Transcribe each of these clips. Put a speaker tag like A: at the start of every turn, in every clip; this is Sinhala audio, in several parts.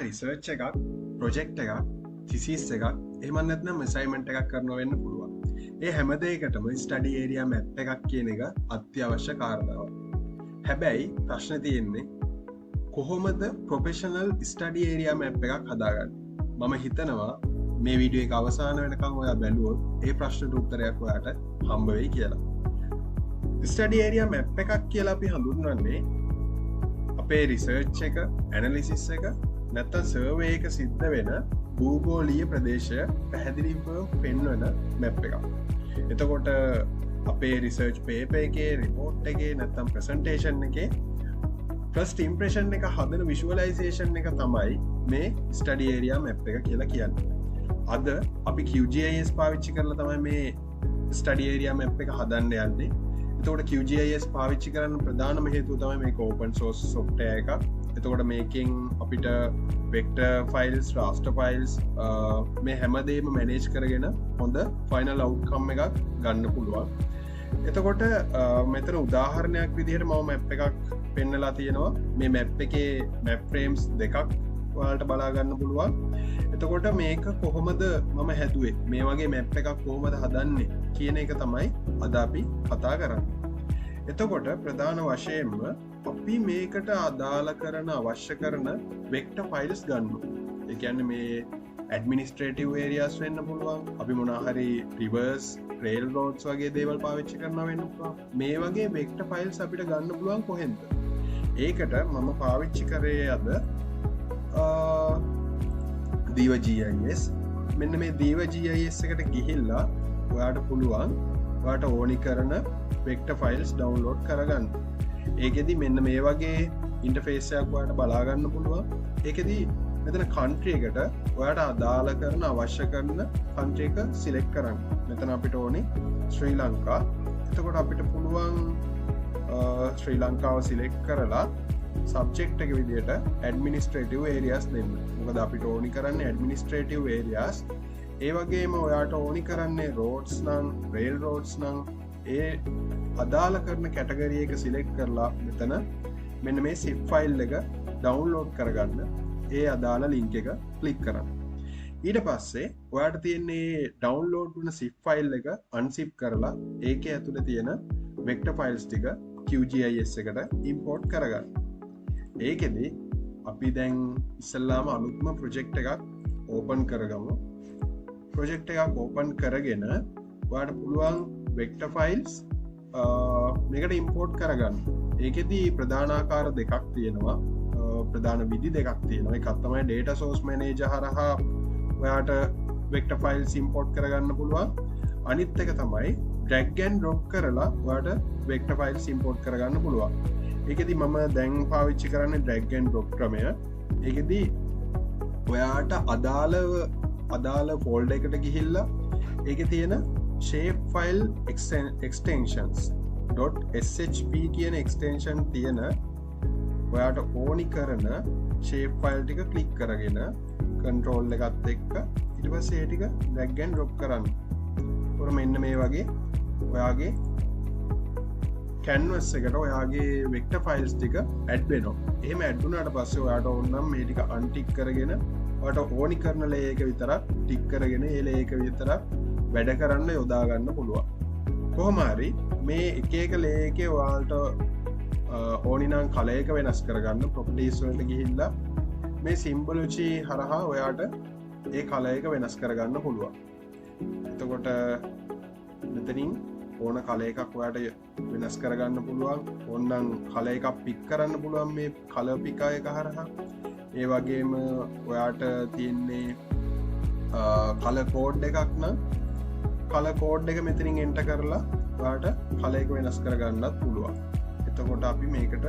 A: රිසර්ච් එකක්, ප්‍රොජෙක්ට් එකක්, තිසිස් එකක්, එහෙම නැත්නම් ඇසයින්මන්ට් එකක් කරනවා වෙන්න පුළුවන්. ඒ හැම දෙයකටම ස්ටඩි ඒරියා මැප් එකක් කියන එක අත්‍යවශ්‍ය කාරණාවක්. හැබැයි ප්‍රශ්න තියෙන්නේ කොහොමද ප්‍රොෆෙෂනල් ස්ටඩි ඒරියා මැප් එකක් හදාගන්නේ? මම හිතනවා මේ වීඩියෝ එක අවසාන වෙනකන් ඔයා බැලුවොත් ඒ ප්‍රශ්නට උත්තරයක් ඔයාට හම්බ වෙයි කියලා. ස්ටඩි ඒරියා මැප් එකක් කියලා අපි හඳුන්වන්නේ අපේ රිසර්ච් එක, ඇනලිසිස් එක, නැත්තම් සර්වේ එක සිද්ධ වෙන භූගෝලීය ප්‍රදේශය පැහැදිලිව පෙන්වන මැප් එකක්. එතකොට අපේ රිසර්ච් පේපර් එකේ, රිපෝට් එකේ, නැත්තම් ප්‍රසන්ටේෂන් එකේ ෆස්ට් ඉම්ප්‍රෙෂන් එක හදන විෂුවලයිසේෂන් එක තමයි මේ ස්ටඩි ඒරියා මැප් එක කියලා කියන්නේ. අද අපි QGIS පාවිච්චි කරලා තමයි මේ ස්ටඩි ඒරියා මැප් එක හදන්න යන්නේ. එතකොට QGIS පාවිච්චි කරන්න ප්‍රධානම හේතුව තමයි මේක ඕපන් සෝස් සොෆ්ට්වෙයාර් එකක්. එතකොට මේකෙන් අපිට වෙක්ටර් ෆයිල්ස්, රාස්ටර් ෆයිල්ස් මේ හැමදේම මැනේජ් කරගෙන හොඳ ෆයිනල් අවුට්කම් එකක් ගන්න පුළුවන්. එතකොට මෙතන උදාහරණයක් විදිහට මම මැප් එකක් පෙන්නලා තියෙනවා. මේ මැප් එකේ මැප් ෆ්‍රේම්ස් දෙකක් ඔයාලට බලා ගන්න පුළුවන්. එතකොට මේක කොහොමද මම හැදුවේ, මේ වගේ මැප් එකක් කොහොමද හදන්නේ කියන එක තමයි අද අපි කතා කරන්නේ. එතකොට ප්‍රධාන වශයෙන්ම අපි මේකට අදාළ කරන අවශ්‍ය කරන වෙක්ටර් ෆයිල්ස් ගන්න. ඒ කියන්නේ මේ ඇඩ්මිනිස්ට්‍රේටිව් ඒරියාස් වෙන්න පුළුවන්, අපි මොනවා හරි රිවර්ස්, රේල් රෝඩ්ස් වගේ දේවල් පාවිච්චි කරනවා වෙන්න පුළුවන්. මේ වගේ වෙක්ටර් ෆයිල්ස් අපිට ගන්න පුළුවන් කොහෙන්ද? ඒකට මම පාවිච්චි කරේ අද දීව GIS. මෙන්න මේ දීව GIS එකට ගිහිල්ලා ඔයාට පුළුවන් ඔයාට ඕනි කරන වෙක්ටර් ෆයිල්ස් ඩවුන්ලෝඩ් කරගන්න. ඒකෙදි මෙන්න මේ වගේ ඉන්ටර්ෆේස් එකක් ඔයාට බලා ගන්න පුළුවන්. ඒකෙදි මෙතන කන්ට්‍රි එකට ඔයාට අදාළ කරන අවශ්‍ය කරන කන්ට්‍රි එක සිලෙක්ට් කරන්න. මෙතන අපිට ඕනේ ශ්‍රී ලංකා. එතකොට අපිට පුළුවන් ශ්‍රී ලංකාව සිලෙක්ට් කරලා සබ්ජෙක්ට් එක විදියට ඇඩ්මිනිස්ට්‍රේටිව් ඒරියාස් දෙන්න. මොකද අපිට ඕනි කරන්නේ ඇඩ්මිනිස්ට්‍රේටිව් ඒරියාස්. ඒ වගේම ඔයාට ඕනි කරන්නේ රෝඩ්ස් නම්, රේල් රෝඩ්ස් නම් ඒ අදාළ කරන කැටගරි එක සිලෙක්ට් කරලා මෙතන මෙන්න මේ සිප් ෆයිල් එක ඩවුන්ලෝඩ් කරගන්න ඒ අදාළ ලින්ක් එක ක්ලික් කරන්න. ඊට පස්සේ ඔයාට තියෙන්නේ ඩවුන්ලෝඩ් වුණ සිප් ෆයිල් එක අන්සිප් කරලා ඒකේ ඇතුලේ තියෙන වෙක්ටර් ෆයිල්ස් ටික QGIS එකට ඉම්පෝට් කරගන්න. ඒකෙදි අපි දැන් ඉස්සල්ලාම අලුත්ම ප්‍රොජෙක්ට් එකක් ඕපන් කරගමු. ප්‍රොජෙක්ට් එකක් ඕපන් කරගෙන ඔයාට පුළුවන් වෙක්ටර් ෆයිල්ස් මේකට ඉම්පෝට් කරගන්න. ඒකෙදි ප්‍රධාන ආකාර දෙකක් තියෙනවා, ප්‍රධාන විදි දෙකක් තියෙනවා. එකක් තමයි ඩේටා සෝස් මැනේජර් හරහා ඔයාට වෙක්ටර් ෆයිල්ස් ඉම්පෝට් කරගන්න පුළුවන්. අනිත් එක තමයි ඩ්‍රැග් ඇන්ඩ් ඩ්‍රොප් කරලා ඔයාට වෙක්ටර් ෆයිල්ස් ඉම්පෝට් කරගන්න පුළුවන්. ඒකෙදි මම දැන් පාවිච්චි කරන්නේ ඩ්‍රැග් ඇන්ඩ් ඩ්‍රොප් ක්‍රමය. ඒකෙදි ඔයාට අදාළ ෆෝල්ඩර් එකට ගිහිල්ලා ඒකේ තියෙන shape file extensions .shp කියන එක්ස්ටෙන්ෂන් තියෙන ඔයාට ඕනි කරන ෂේප් ෆයිල් ටික ක්ලික් කරගෙන කන්ට්‍රෝල් එකත් එක්ක ඊට පස්සේ ඒ ටික ඩ්‍රැග් ඇන්ඩ් ඩ්‍රොප් කරන්න. එතකොට මෙන්න මේ වගේ ඔයාගේ කැන්වස් එකට ඔයාගේ වෙක්ටර් ෆයිල්ස් ටික ඇඩ් වෙනවා. එහෙම ඇඩ් වුණාට පස්සේ ඔයාට ඕන නම් මේ ටික අන්ටික් කරගෙන ඔයාට ඕනි කරන ලේයර් එක විතරක් ටික් කරගෙන ඒ ලේයර් එක විතරක් වැඩ කරන්න යොදා ගන්න පුළුවන්. කොහොම හරි මේ එක එක ලේයර් එකේ ඔයාලට ඕනි නම් කලර් එක වෙනස් කරගන්න ප්‍රොපර්ටීස් වලට ගිහිල්ලා මේ සිම්බොලොජි හරහා ඔයාට ඒ කලර් එක වෙනස් කරගන්න පුළුවන්. එතකොට මෙතනින් ඕන කලර් එකක් ඔයාට වෙනස් කරගන්න පුළුවන්. ඕනනම් කලර් එකක් පික් කරන්න පුළුවන් මේ කලර් පිකර් එක හරහා. ඒ වගේම ඔයාට තියෙන්නේ කලර් කෝඩ් එකක් නම් කලර් කෝඩ් එක මෙතනින් එන්ටර් කරලා ඔයාට කලර් එක වෙනස් කරගන්නත් පුළුවන්. එතකොට අපි මේකට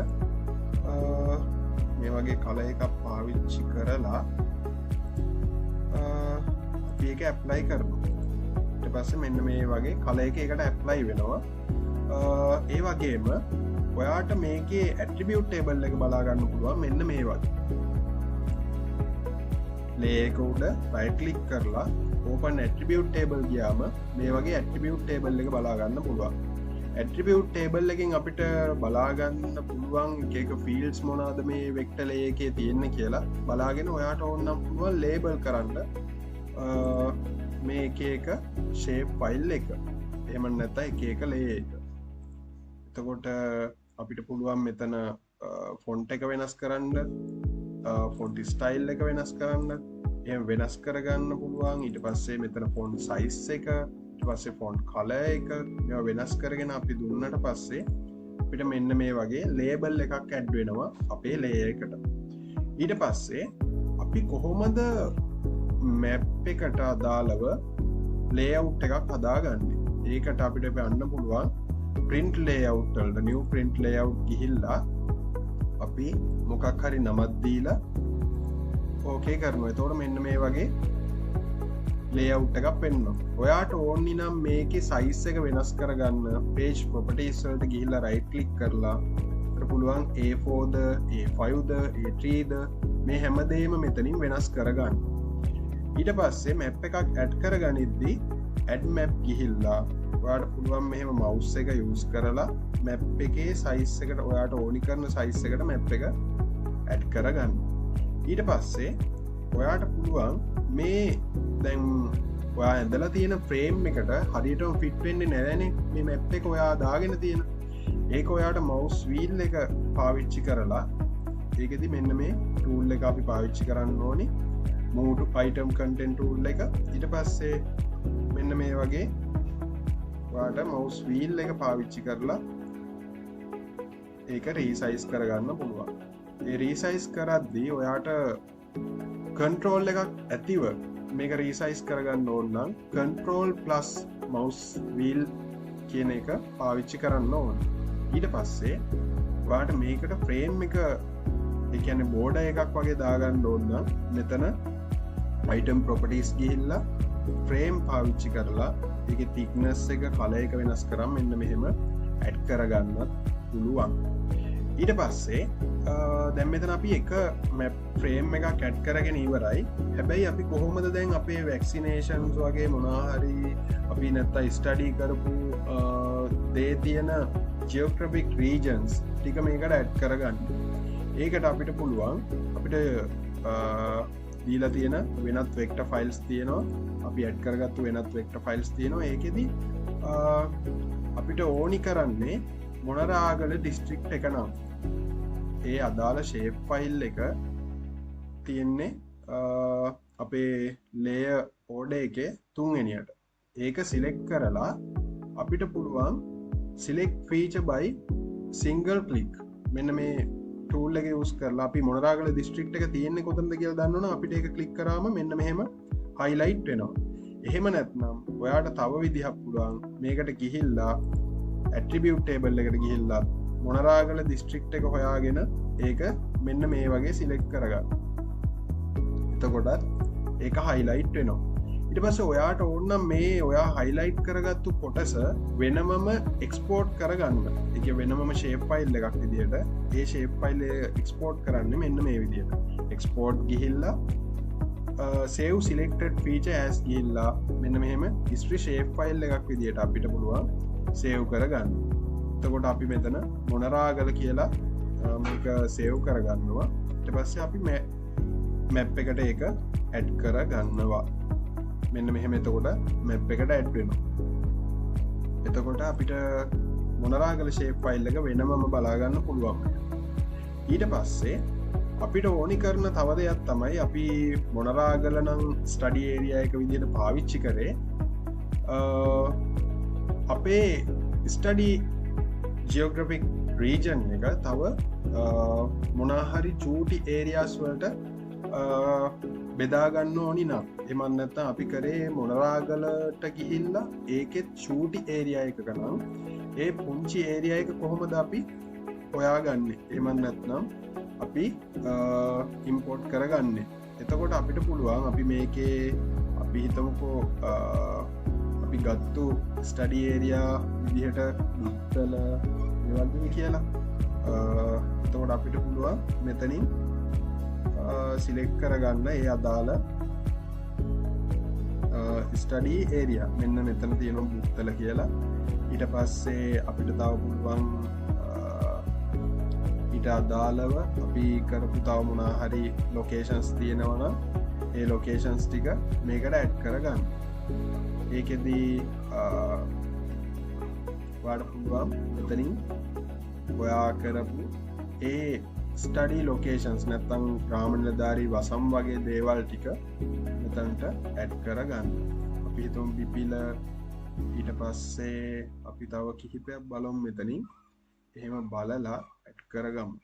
A: මේ වගේ කලර් එකක් පාවිච්චි කරලා අපි ඒක ඇප්ලයි කරනවා. ඊට පස්සේ මෙන්න මේ වගේ කලර් එක එකට ඇප්ලයි වෙනවා. ඒ වගේම ඔයාට මේකේ ඇට්‍රිබියුට් ටේබල් එක බලා ගන්න පුළුවන් මෙන්න මේ වගේ. ලේයර් එක උඩ රයිට් ක්ලික් කරලා ඕපන් ඇට්‍රිබියුට් ටේබල් ගියාම මේ වගේ ඇට්‍රිබියුට් ටේබල් එක බලා ගන්න පුළුවන්. ඇට්‍රිබියුට් ටේබල් එකෙන් අපිට බලාගන්න පුළුවන් එක එක ෆීල්ඩ්ස් මොනවාද මේ වෙක්ටර් ලේයර් එකේ තියෙන්නේ කියලා බලාගෙන ඔයාට ඕන නම් පුළුවන් ලේබල් කරන්න මේ එක එක ෂේප් ෆයිල් එක. එහෙම නැත්නම් එක එක ලේයර් එක. එතකොට අපිට පුළුවන් මෙතන ෆොන්ට් එක වෙනස් කරන්න, ෆොන්ට් ස්ටයිල් එක වෙනස් කරන්න, එහෙම වෙනස් කරගන්න පුළුවන්. ඊට පස්සේ මෙතන ෆොන්ට් සයිස් එක, ඊට පස්සේ ෆොන්ට් කලර් එක මේවා වෙනස් කරගෙන අපි දුන්නට පස්සේ අපිට මෙන්න මේ වගේ ලේබල් එකක් ඇඩ් වෙනවා අපේ ලේයර් එකට. ඊට පස්සේ අපි කොහොමද මැප් එකට අදාළව ලේඅවුට් එකක් හදාගන්නේ? ඒකට අපිට යන්න පුළුවන් print layout වලට, new print layout ගිහිල්ලා අපි මොකක් හරි නමක් දීලා ඕකේ කරනවා. එතකොට මෙන්න මේ වගේ ලේඅවුට් එකක් පෙන්වනවා. ඔයාට ඕනි නම් මේකේ සයිස් එක වෙනස් කරගන්න page properties වලට ගිහිල්ලා right click කරලා අපිට පුළුවන් A4 ද A5 ද A3 ද මේ හැමදේම මෙතනින් වෙනස් කරගන්න. ඊට පස්සේ මැප් එකක් ඇඩ් කරගනිද්දී ඇඩ් මැප් ගිහිල්ලා ඔයාට පුළුවන් මෙහෙම මවුස් එක යූස් කරලා මැප් එකේ සයිස් එකට ඔයාට ඕනි කරන සයිස් එකට මැප් එක ඇඩ් කරගන්න. ඊට පස්සේ ඔයාට පුළුවන් මේ දැන් ඔයා ඇඳලා තියෙන ෆ්‍රේම් එකට හරියටම ෆිට් වෙන්නේ නැහැනේ මේ මැප් එක ඔයා දාගෙන තියෙන. ඒක ඔයාට මවුස් වීල් එක පාවිච්චි කරලා ඒකෙදි මෙන්න මේ ටූල් එක අපි පාවිච්චි කරන්න ඕනි, move to item content tool එක. ඊට පස්සේ මෙන්න මේ වගේ ඔයාට මවුස් වීල් එක පාවිච්චි කරලා ඒක රීසයිස් කරගන්න පුළුවන්. ඒ රීසයිස් කරද්දී ඔයාට කන්ට්‍රෝල් එකක් ඇතිව මේක රීසයිස් කරගන්න ඕන නම් කන්ට්‍රෝල් ප්ලස් මවුස් වීල් කියන එක පාවිච්චි කරන්න ඕන. ඊට පස්සේ ඔයාට මේකට ෆ්‍රේම් එක, ඒ කියන්නේ බෝඩර් එකක් වගේ දාගන්න ඕන නම් මෙතන අයිටම් ප්‍රොපර්ටිස් ගිහිල්ලා ෆ්‍රේම් පාවිච්චි කරලා ඒකේ තික්නස් එක, කලර් එක වෙනස් කරන් මෙන්න මෙහෙම ඇඩ් කරගන්නත් පුළුවන්. ඊට පස්සේ දැන් මෙතන අපි එක මැප් ෆ්‍රේම් එකක් ඇඩ් කරගෙන ඉවරයි. හැබැයි අපි කොහොමද දැන් අපේ වැක්සිනේෂන්ස් වගේ මොනවා හරි අපි නැත්තම් ස්ටඩි කරපු දේ තියෙන ජියෝග්‍රැෆික් රීජන්ස් ටික මේකට ඇඩ් කරගන්න. ඒකට අපිට පුළුවන් අපිට දීලා තියෙන වෙනත් වෙක්ටර් ෆයිල්ස් තියෙනවා, අපි ඇඩ් කරගත්තු වෙනත් වෙක්ටර් ෆයිල්ස් තියෙනවා. ඒකෙදි අපිට ඕනි කරන්නේ මොනරාගල ඩිස්ට්‍රික්ට් එක නම් ඒ අදාළ ෂේප් ෆයිල් එක තියෙන්නේ අපේ ලේයර් ඕඩර් එකේ තුන්වෙනියට. ඒක සිලෙක්ට් කරලා අපිට පුළුවන් select feature by single click මෙන්න මේ ටූල් එක යූස් කරලා අපි මොනරාගල ඩිස්ට්‍රික්ට් එක තියෙන්නේ කොතනද කියලා දන්නවනම් අපිට ඒක ක්ලික් කරාම මෙන්න මෙහෙම හයිලයිට් වෙනවා. එහෙම නැත්නම් ඔයාට තව විදිහක් පුළුවන් මේකට ගිහිල්ලා ඇට්‍රිබියුට් ටේබල් එකට ගිහිල්ලා මොනරාගල ඩිස්ට්‍රික්ට් එක හොයාගෙන ඒක මෙන්න මේ වගේ සිලෙක්ට් කරගන්න. එතකොටත් ඒක හයිලයිට් වෙනවා. ඊට පස්සේ ඔයාට ඕන නම් මේ ඔයා හයිලයිට් කරගත්තු කොටස වෙනමම එක්ස්පෝර්ට් කරගන්න. ඒ කියන්නේ වෙනමම ෂේප් ෆයිල් එකක් විදියට ඒ ෂේප් ෆයිල් එක එක්ස්පෝර්ට් කරන්නේ මෙන්න මේ විදියට. එක්ස්පෝර්ට් ගිහිල්ලා save selected feature as ගිහිල්ලා මෙන්න මෙහෙම history shape file එකක් විදියට අපිට පුළුවන් සේව් කරගන්න. එතකොට අපි මෙතන මොනරාගල කියලා මේක සේව් කරගන්නවා. ඊට පස්සේ අපි මැප් එකට ඒක ඇඩ් කරගන්නවා. මෙන්න මෙහෙම එතකොට මැප් එකට ඇඩ් වෙනවා. එතකොට අපිට මොනරාගල ෂේප් ෆයිල් එක වෙනමම බලා ගන්න පුළුවන්. ඊට පස්සේ අපිට ඕනි කරන තව දෙයක් තමයි අපි මොනරාගල නම් ස්ටඩි ඒරියා එක විදිහට පාවිච්චි කරේ අපේ ස්ටඩි ජියෝග්‍රැෆික් රීජන් එක තව මොනාහරි චූටි ඒරියාස් වලට බෙදාගන්න ඕනි නම්, එහෙමත් නැත්නම් අපි කරේ මොනරාගලට ගිහිල්ලා ඒකෙත් චූටි ඒරියා එකක නම් ඒ පුංචි ඒරියා එක කොහොමද අපි හොයාගන්නේ, එහෙමත් නැත්නම් අපි ඉම්පෝට් කරගන්නේ. එතකොට අපිට පුළුවන් අපි මේකේ අපි හිතමුකෝ අපි ගත්තු ස්ටඩි ඒරියා විදිහට බුත්තල ඒ වගේ කියලා. එතකොට අපිට පුළුවන් මෙතනින් සිලෙක්ට් කරගන්න ඒ අදාළ ස්ටඩි ඒරියා. මෙන්න මෙතන තියෙනවා බුත්තල කියලා. ඊට පස්සේ අපිට තව පුළුවන් ඊට අදාළව අපි කරපු තව මොනවා හරි ලොකේෂන්ස් තියෙනවා නම් ඒ ලොකේෂන්ස් ටික මේකට ඇඩ් කරගන්න. ඒකෙදී ඔයාලට පුළුවන් මෙතනින් ඔයා කරපු ඒ ස්ටඩි ලොකේෂන්ස් නැත්තම් ග්‍රාම නිලධාරී වසම් වගේ දේවල් ටික මෙතනට ඇඩ් කරගන්න. අපි හිතමු බිපිල, ඊට පස්සේ අපි තව කිහිපයක් බලමු මෙතනින්. එහෙම බලලා ඇඩ් කරගමු.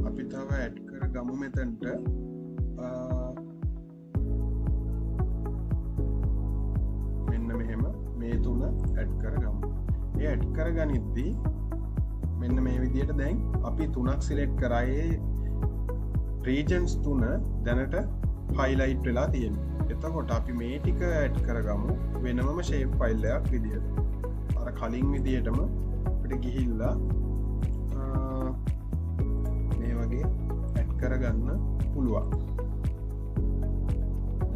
A: අපි තව ඇඩ් කරගමු මෙතනට. මෙන්න මෙහෙම මේ තුන ඇඩ් කරගමු. ඒ ඇඩ් කරගනිද්දී මෙන්න මේ විදියට දැන් අපි තුනක් සිලෙක්ට් කරා. ඒ රීජන්ස් තුන දැනට හයිලයිට් වෙලා තියෙනවා. එතකොට අපි මේ ටික ඇඩ් කරගමු වෙනමම ෂේප් ෆයිල් එකක් විදියට. අර කලින් විදියටම අපිට ගිහිල්ලා මේ වගේ ඇඩ් කරගන්න පුළුවන්.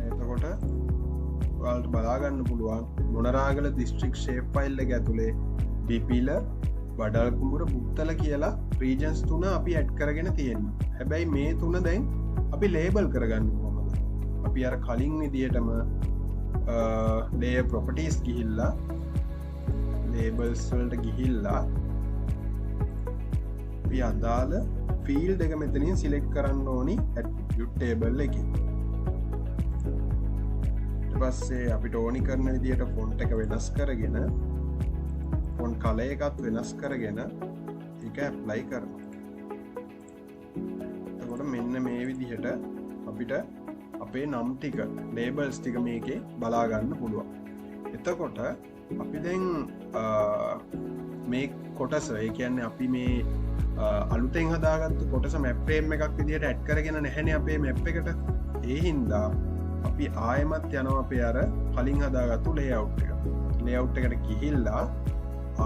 A: එතකොට ඔයාලට බලා ගන්න පුළුවන් මොනරාගල දිස්ත්‍රික් ෂේප් ෆයිල් එක ඇතුලේ බිපිල, වඩල් කුඹුර, බුත්තල කියලා රීජන්ස් තුන අපි ඇඩ් කරගෙන තියෙනවා. හැබැයි මේ තුන දැන් අපි ලේබල් කරගන්න කොහොමද? අපි අර කලින් විදියටම ලේයර් ප්‍රොපර්ටිස් ගිහිල්ලා ලේබල්ස් වලට ගිහිල්ලා අපි අදාළ ෆීල්ඩ් එක මෙතනින් සිලෙක්ට් කරන්න ඕනි ඇට්‍රිබියුට් ටේබල් එකේ. ඊට පස්සේ අපිට ඕනි කරන විදියට ෆොන්ට් එක වෙනස් කරගෙන ෆොන්ට් කලර් එකත් වෙනස් කරගෙන ඒක ඇප්ලයි කරනවා. එතකොට මෙන්න මේ විදිහට අපිට අපේ නම් ටික ලේබල්ස් ටික මේකේ බලා ගන්න පුළුවන්. එතකොට අපි දැන් මේ කොටස, ඒ කියන්නේ අපි මේ අලුතෙන් හදාගත්තු කොටස මැප් ෆ්‍රේම් එකක් විදිහට ඇඩ් කරගෙන නැහැනේ අපේ මැප් එකට. ඒ හින්දා අපි ආයෙමත් යනවා අපේ අර කලින් හදාගත්තු ලේඅවුට් එකට. ලේඅවුට් එකට ගිහිල්ලා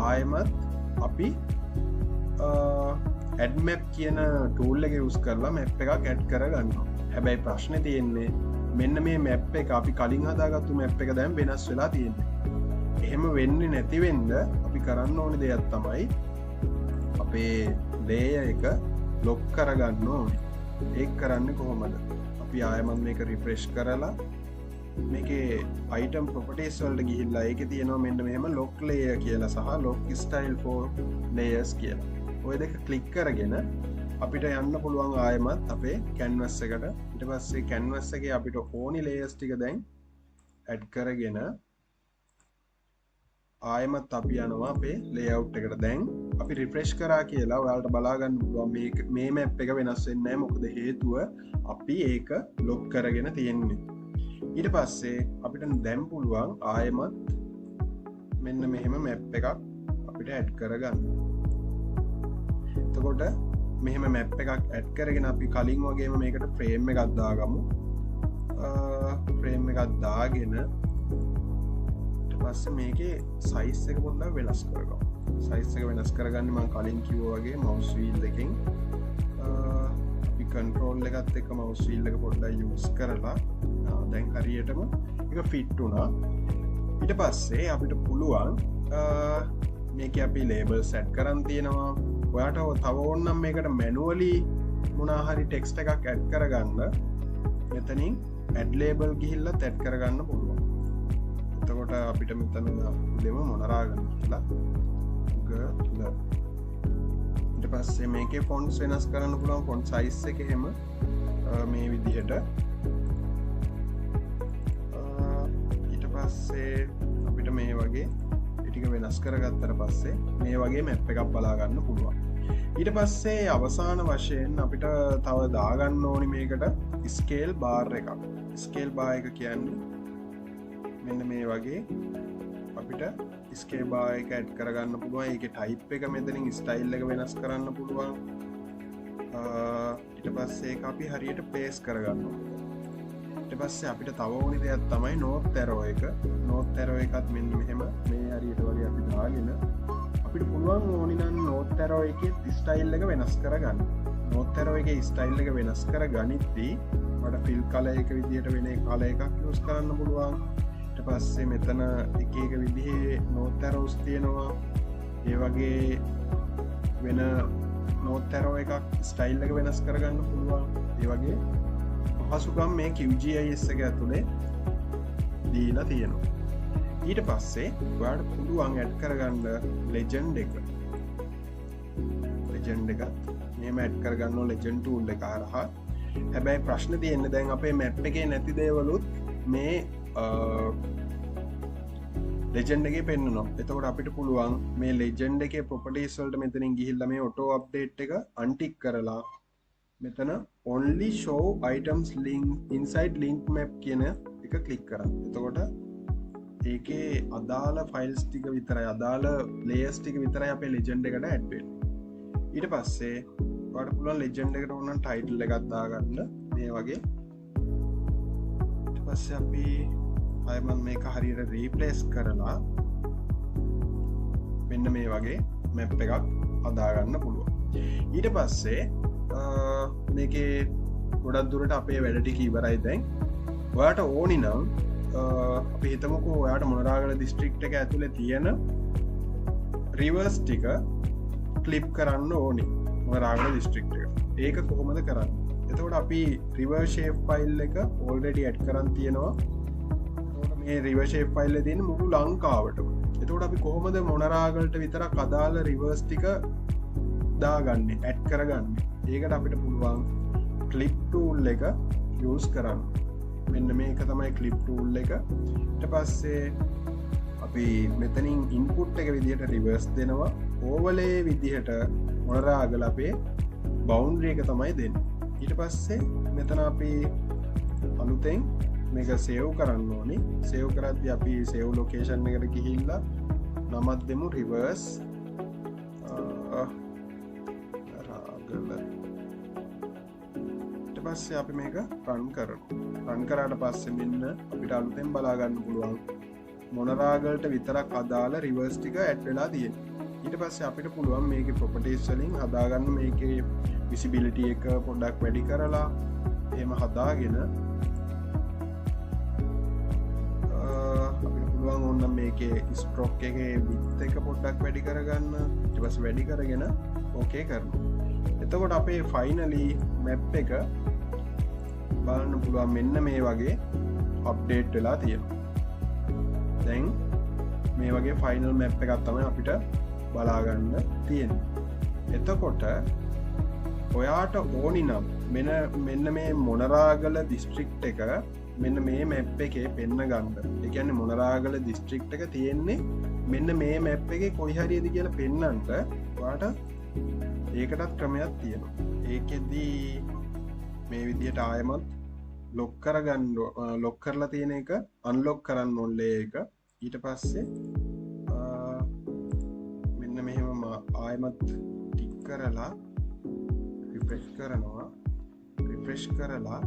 A: ආයෙමත් අපි ඇඩ් මැප් කියන ටූල් එක යූස් කරලා මැප් එකක් ඇඩ් කරගන්නවා. හැබැයි ප්‍රශ්නේ තියෙන්නේ මෙන්න මේ මැප් එක අපි කලින් හදාගත්තු මැප් එක දැන් වෙනස් වෙලා තියෙන්නේ. එහෙම වෙන්නේ නැති වෙන්න අපි කරන්න ඕනේ දෙයක් තමයි අපේ ලේයර් එක ලොක් කරගන්න ඕනේ. ඒක කරන්නේ කොහොමද? අපි ආයෙමත් මේක රිෆ්‍රෙෂ් කරලා මේකේ අයිටම් ප්‍රොපර්ටිස් වලට ගිහිල්ලා ඒකේ තියෙනවා මෙන්න මෙහෙම ලොක් ලේයර් කියලා සහ ලොක් ස්ටයිල් ෆෝ ලේයර්ස් කියලා. ඔය දෙක ක්ලික් කරගෙන අපිට යන්න පුළුවන් ආයෙමත් අපේ කැන්වස් එකට. ඊට පස්සේ කැන්වස් එකේ අපිට ඕනි ලේයර්ස් ටික දැන් ඇඩ් කරගෙන ආයෙමත් අපි යනවා අපේ ලේඅවුට් එකට. දැන් අපි රිෆ්‍රෙෂ් කරා කියලා ඔයාලට බලා ගන්න පුළුවන් මේ මැප් එක වෙනස් වෙන්නේ නැහැ. මොකද හේතුව අපි ඒක ලොක් කරගෙන තියෙන්නේ. ඊට පස්සේ අපිට දැන් පුළුවන් ආයෙමත් මෙන්න මෙහෙම මැප් එකක් අපිට ඇඩ් කරගන්න. එතකොට මෙහෙම මැප් එකක් ඇඩ් කරගෙන අපි කලින් වගේම මේකට ෆ්‍රේම් එකක් දාගමු. ෆ්‍රේම් එකක් දාගෙන ඊට පස්සේ මේකේ සයිස් එක පොඩ්ඩක් වෙනස් කරගමු. සයිස් එක වෙනස් කරගන්න මම කලින් කිව්වා වගේ මවුස් වීල් එකෙන් අපි කන්ට්‍රෝල් එකත් එක්ක මවුස් වීල් එක පොඩ්ඩක් යූස් කරලා දැන් හරියටම ඒක ෆිට් වුණා. ඊට පස්සේ අපිට පුළුවන් මේකේ අපි ලේබල් සෙට් කරන් තියෙනවා. ඔයාට තව ඕනනම් මේකට මැනුවලි මොනවා හරි ටෙක්ස්ට් එකක් ඇඩ් කරගන්න මෙතනින් ඇඩ් ලේබල් ගිහිල්ලත් ඇඩ් කරගන්න පුළුවන්. එතකොට අපිට මෙතන දෙමු මොනරාගම කියලා ගල. ඊට පස්සේ මේකේ ෆොන්ට්ස් වෙනස් කරන්න පුළුවන්. ෆොන්ට් සයිස් එක එහෙම මේ විදිහට. ඊට පස්සේ අපිට මේ වගේ ඒ ටික වෙනස් කරගත්තට පස්සේ මේ වගේ මැප් එකක් බලා ගන්න පුළුවන්. ඊට පස්සේ අවසාන වශයෙන් අපිට තව දාගන්න ඕනි මේකට ස්කේල් බාර් එකක්. ස්කේල් බාර් එක කියන්නේ මෙන්න මේ වගේ අපිට ස්කේල් බාර් එක ඇඩ් කරගන්න පුළුවන්. ඒකේ ටයිප් එක මෙතනින් ස්ටයිල් එක වෙනස් කරන්න පුළුවන්. ඊට පස්සේ ඒක අපි හරියට ප්ලේස් කරගන්න ඕනේ. ඊට පස්සේ අපිට තව ඕනි දෙයක් තමයි නෝත් ඇරෝ එක. නෝත් ඇරෝ එකත් මෙන්න මෙහෙම මේ හරියට වගේ අපි දාගෙන අපිට පුළුවන් ඕනි නම් නෝත් ඇරෝ එකේ ස්ටයිල් එක වෙනස් කරගන්න. නෝත් ඇරෝ එකේ ස්ටයිල් එක වෙනස් කරගනිද්දී මට ෆිල් කලර් එක විදිහට වෙන කලර් එකක් යූස් කරන්න පුළුවන්. ඊට පස්සේ මෙතන එක එක විදිහේ නෝත් ඇරෝස් තියෙනවා. ඒ වගේ වෙන නෝත් ඇරෝ එකක් ස්ටයිල් එක වෙනස් කරගන්න පුළුවන්. ඒ වගේ පහසුකම් මේ QGIS එක ඇතුලේ දීලා තියෙනවා. ඊට පස්සේ ඔයාලට පුළුවන් ඇඩ් කරගන්න ලෙජන්ඩ් එක. ලෙජන්ඩ් එකත් මෙහෙම ඇඩ් කරගන්න ඕන ලෙජන්ඩ් ටූල් එක හරහා. හැබැයි ප්‍රශ්න තියෙන්නේ දැන් අපේ මැප් එකේ නැති දේවලුත් මේ ලෙජන්ඩ් එකේ පෙන්නනවා. එතකොට අපිට පුළුවන් මේ ලෙජන්ඩ් එකේ ප්‍රොපර්ටිස් වලට මෙතනින් ගිහිල්ලා මේ ඔටෝ අප්ඩේට් එක අන්ටික් කරලා මෙතන only show items link inside link map කියන එක ක්ලික් කරන්න. එතකොට ඒකේ අදාළ ෆයිල්ස් ටික විතරයි, අදාළ ලේයර්ස් ටික විතරයි අපේ ලෙජන්ඩ් එකට ඇඩ් වෙන්නේ. ඊට පස්සේ ඔයාලට පුළුවන් ලෙජන්ඩ් එකට ඕන නම් ටයිටල් එකක් දාගන්න මේ වගේ. ඊට පස්සේ අපි ආයෙ මම මේක හරියට රීප්ලේස් කරලා මෙන්න මේ වගේ මැප් එකක් හදාගන්න පුළුවන්. ඊට පස්සේ මේකේ ගොඩක් දුරට අපේ වැඩ ටික ඉවරයි දැන්. ඔයාට ඕනි නම් අපි හිතමුකෝ ඔයාට මොනරාගල දිස්ත්‍රික්ට් එක ඇතුලේ තියෙන රිවර්ස් ටික ක්ලිප් කරන්න ඕනි මොනරාගල දිස්ත්‍රික්ට් එක. ඒක කොහොමද කරන්නේ? එතකොට අපි රිවර් ෂේප් ෆයිල් එක ඔල්රෙඩි ඇඩ් කරන් තියෙනවා. එතකොට මේ රිවර් ෂේප් ෆයිල් එකේ තියෙන මුළු ලංකාවටම. එතකොට අපි කොහොමද මොනරාගලට විතරක් අදාළ රිවර්ස් ටික දාගන්නේ, ඇඩ් කරගන්නේ? ඒකට අපිට පුළුවන් ක්ලිප් ටූල් එක යූස් කරන්න. මෙන්න මේක තමයි ක්ලිප් ටූල් එක. ඊට පස්සේ අපි මෙතනින් ඉන්පුට් එක විදිහට රිවර්ස් දෙනවා. ඕවර්ලේ විදිහට මොනරාගල අපේ බවුන්ඩරි එක තමයි දෙන්නේ. ඊට පස්සේ මෙතන අපි අලුතෙන් මේක සේව් කරන්න ඕනි. සේව් කරද්දී අපි සේව් ලොකේෂන් එකට ගිහිල්ලා නමක් දෙමු රිවර්ස් රාගල. ඊට පස්සේ අපි මේක රන් කරනවා. රන් කරාට පස්සේ මෙන්න අපිට අලුතෙන් බලා ගන්න පුළුවන් මොනරාගලට විතරක් අදාළ රිවර්ස් ටික ඇඩ් වෙලා තියෙනවා. ඊට පස්සේ අපිට පුළුවන් මේකේ ප්‍රොපර්ටිස් වලින් හදාගන්න මේකේ විසිබිලිටි එක පොඩ්ඩක් වැඩි කරලා එහෙම හදාගෙන අපිට පුළුවන් ඕනනම් මේකේ ස්ට්‍රෝක් එකේ විඩ්ත් එක පොඩ්ඩක් වැඩි කරගන්න. ඊට පස්සේ වැඩි කරගෙන ඕකේ කරනවා. එතකොට අපේ ෆයිනලි මැප් එක බලන්න පුළුවන් මෙන්න මේ වගේ අප්ඩේට් වෙලා තියෙනවා. දැන් මේ වගේ ෆයිනල් මැප් එකක් තමයි අපිට බලාගන්න තියෙන්නේ. එතකොට ඔයාට ඕනි නම් මෙන්න මේ මොනරාගල දිස්ත්‍රික්ට් එක මෙන්න මේ මැප් එකේ පෙන්න ගන්න. ඒ කියන්නේ මොනරාගල දිස්ත්‍රික්ට් එක තියෙන්නේ මෙන්න මේ මැප් එකේ කොයි හරියද කියලා පෙන්නන්නට ඔයාට ඒකටත් ක්‍රමයක් තියෙනවා. ඒකෙදි මේ විදිහට ආයෙමත් ලොක් කරගන්න, ලොක් කරලා තියෙන එක අන්ලොක් කරන්න ඕන ලේ එක. ඊට පස්සේ මෙන්න මෙහෙම ආයෙමත් ටික් කරලා රිෆ්‍රෙෂ් කරනවා. රිෆ්‍රෙෂ් කරලා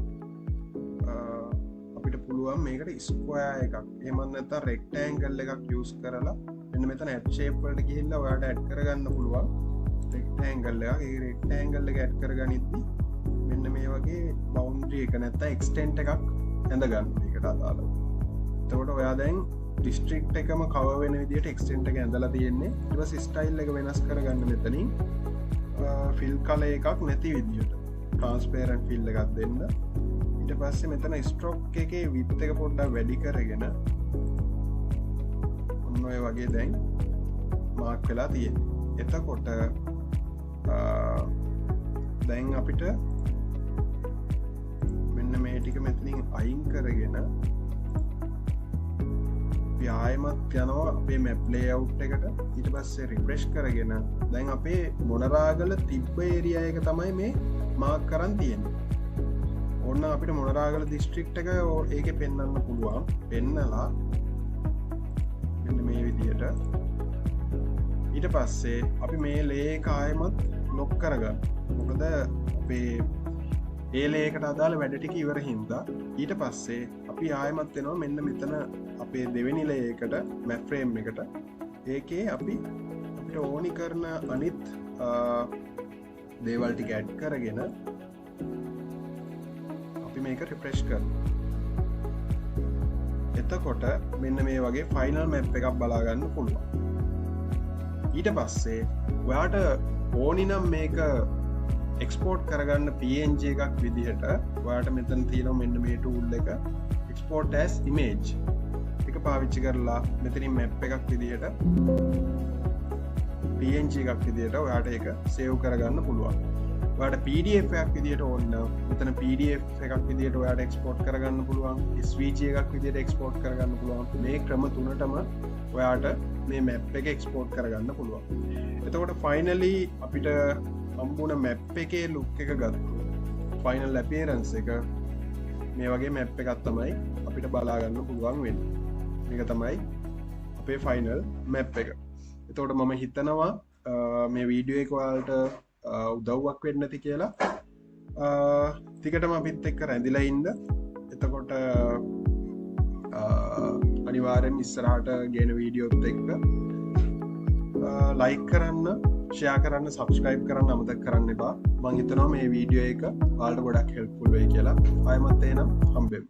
A: අපිට පුළුවන් මේකට ස්ක්වයර් එකක් එහෙම නැත්නම් රෙක්ටැන්ගල් එකක් යූස් කරලා මෙන්න මෙතන ඇඩ් ෂේප් වලට ගිහිල්ලා ඔයාලට ඇඩ් කරගන්න පුළුවන් රෙක්ටැන්ගල් එකක්. ඒ රෙක්ටැන්ගල් එක ඇඩ් කරගනිද්දි මෙන්න මේ වගේ බවුන්ඩරි එක නැත්නම් එක්ස්ටෙන්ට් එකක් ඇඳ ගන්න ඒකට අදාළව. එතකොට ඔයා දැන් ඩිස්ට්‍රික්ට් එකම කවර් වෙන විදිහට එක්ස්ටෙන්ට් එක ඇඳලා තියෙන්නේ. ඊට පස්සේ ස්ටයිල් එක වෙනස් කරගන්න මෙතනින් ෆිල් කලර් එකක් නැති විදිහට ට්‍රාන්ස්පේරන්ට් ෆිල් එකක් දෙන්න. ඊට පස්සේ මෙතන ස්ට්‍රෝක් එකේ විඩ්ත් එක පොඩ්ඩක් වැඩි කරගෙන ඔන්න ඔය වගේ දැන් මාක් වෙලා තියෙන්නේ. එතකොට දැන් අපිට මෙන්න මේ ටික මෙතනින් අයින් කරගෙන අපි ආයෙමත් යනවා අපේ මැප් ලේඅවුට් එකට. ඊට පස්සේ රිෆ්‍රෙෂ් කරගෙන දැන් අපේ මොනරාගල තිබ්බ ඒරියා එක තමයි මේ මාක් කරන් තියෙන්නේ. ඕන්න අපිට මොනරාගල දිස්ත්‍රික්ට් එක ඒකේ පෙන්වන්න පුළුවන්. පෙන්නලා මෙන්න මේ විදියට. ඊට පස්සේ අපි මේ ලේ එක ආයෙමත් ලොක් කරගන්න. මොකද අපේ ඒ ලේ එකට අදාළ වැඩ ටික ඉවර හින්දා. ඊට පස්සේ අපි ආයෙමත් එනවා මෙන්න මෙතන අපේ දෙවෙනි ලේ එකට, මැප් ෆ්‍රේම් එකට. ඒකේ අපි අපිට ඕනි කරන අනිත් දේවල් ටික ඇඩ් කරගෙන අපි මේක රිෆ්‍රෙෂ් කරනවා. එතකොට මෙන්න මේ වගේ ෆයිනල් මැප් එකක් බලා ගන්න පුළුවන්. ඊට පස්සේ ඔයාට ඕනි නම් මේක එක්ස්පෝර්ට් කරගන්න PNG එකක් විදිහට ඔයාට මෙතන තියෙනවා මෙන්න මේ ටූල් එක, export as image එක පාවිච්චි කරලා මෙතනින් මැප් එකක් විදිහට PNG එකක් විදිහට ඔයාට ඒක සේව් කරගන්න පුළුවන්. ඔයාට PDF එකක් විදිහට ඕනි නම් මෙතන PDF එකක් විදිහට ඔයාට එක්ස්පෝර්ට් කරගන්න පුළුවන්, SVG එකක් විදිහට එක්ස්පෝර්ට් කරගන්න පුළුවන්. මේ ක්‍රම තුනටම ඔයාට මේ මැප් එක එක්ස්පෝර්ට් කරගන්න පුළුවන්. එතකොට ෆයිනලි අපිට හම්බුණ මැප් එකේ ලුක් එක ගත්තොත් ෆයිනල් ඇපියරන්ස් එක මේ වගේ මැප් එකක් තමයි අපිට බලා ගන්න පුළුවන් වෙන්නේ. මේක තමයි අපේ ෆයිනල් මැප් එක. එතකොට මම හිතනවා මේ වීඩියෝ එක ඔයාලට උදව්වක් වෙන්න ඇති කියලා. දිගටම අපිත් එක්ක රැඳිලා ඉන්න. එතකොට අනිවාර්යෙන් ඉස්සරහට ගේන වීඩියෝත් එක්ක ලයික් කරන්න, ෂෙයා කරන්න, සබ්ස්ක්‍රයිබ් කරන්න අමතක කරන්න එපා. මං හිතනවා මේ වීඩියෝ එක ඔයාලට ගොඩක් හෙල්ප්ෆුල් වෙයි කියලා. ආයෙමත් එහෙනම් හම්බෙමු.